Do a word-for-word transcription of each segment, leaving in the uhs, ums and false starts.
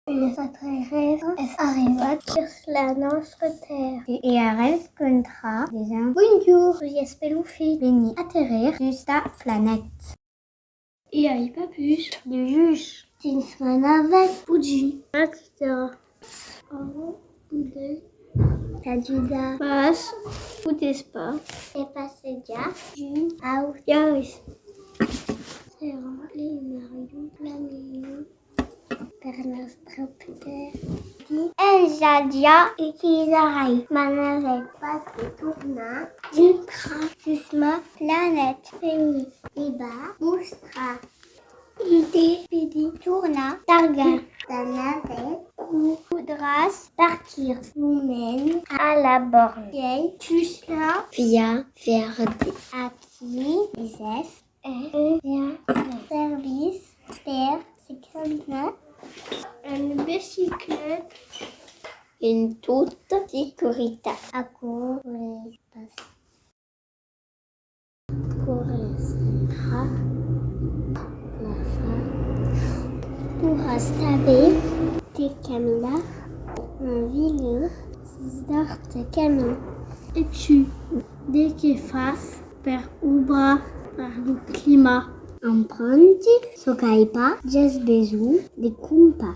Un extraterrèstre es arribat sus la nòstra Tèrra e a rescontrat de gents. Bonjorn, soi Espelofit. Veni aterrir sus ta planeta. E ai pas pus de jutge dins ma naveta. Pòdi. Atza. Au, de. T'ajudar. Pas. Pòdes pas. E passejar. Ju. Au. Jaus. Serà la melhor, la melhor per nòstra pòder. Ensajar, utilizarai ma naveta pas de tornar dintra sus ma planeta. Veni e va mostrar. De pòdi tornar targar ta naveta, podràs partir lo mens a la bòrda. Sus la via verda. Aquí, es e via. Servís per se calmar. En bicicleta. En tota securitat. Aquò es pas. Corres dintra la far. Podràs tanben te caminar en vila sus d'autres camins. E tu, de qué fas per obrar per lo clima? Emprandi çò qu'ai pas ges besonh de crompar.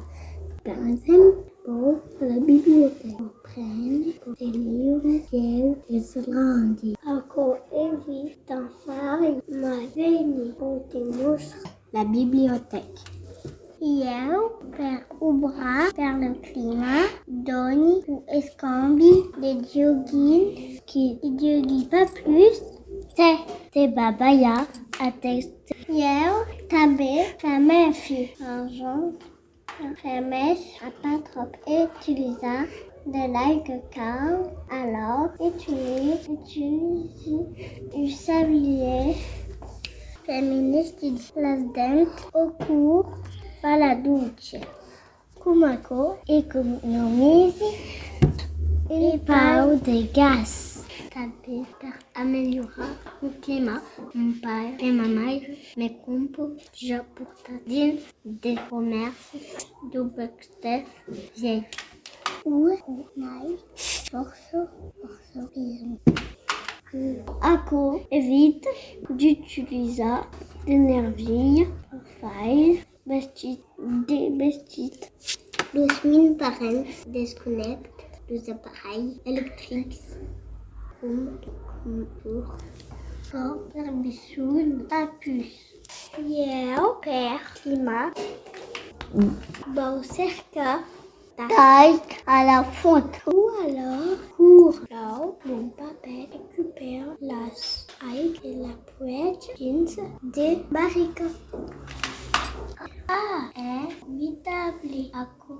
Per exemple, vau a la bibliotèca prene de liures, ieu es grandi. Aquò evita d'en far mai. Veni, vau te mostrar la bibliotèca. Ieu, per obrar per lo clima, doni un escambi de joguins que i jògui pas plus. Se, se va balhar a tèxte. Ieu tanben, fa mai fi. Argent. Permet a pas tròp utilizar de l'aiga cauda, alòr utilizi, utilizi un sablièr. Feminista, las dents au còp fa la ducha. Coma aquò economizi un pauc de gas. Tanben per amelhorar lo clima, mon paire e ma maire me crompan ja portat dins de comèrcis d'objèctes vièlhs. Uèi n'ai fòrça, fòrça besonh. Aquò evita d'utilizar d'energia per faire vestits, de vestits. Los mins parents desconnèctan los aparelhs electrics coma, coma torn. Pas per besonh, pas pus. Ieu, per clima, vau cercar d'aiga a la font. O alòr, cor, lava mon papèl, recupèra las aigas e la puèja dins de barricas. Ah, es formidable aquò!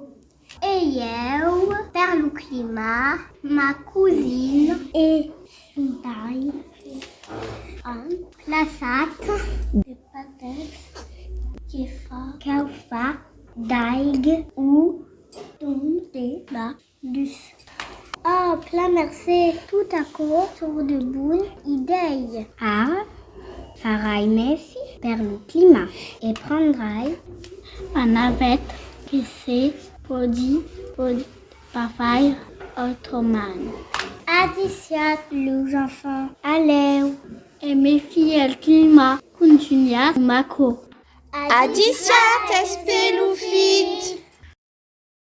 E ieu, per lo clima, ma cosina e son paire an plaçat de patèls que fa caufar d'aiga o ton de la lutz. Ah, plan mercé, tot aquò son de bonas idèias. Ara, farai mèfi per lo clima e prendrai ma naveta que se pòdi, pòdi pas faire autrament. Adissiatz los enfants, a lèu! E mèfi al clima, contunhatz coma aquò. Adissiatz, Espelofit!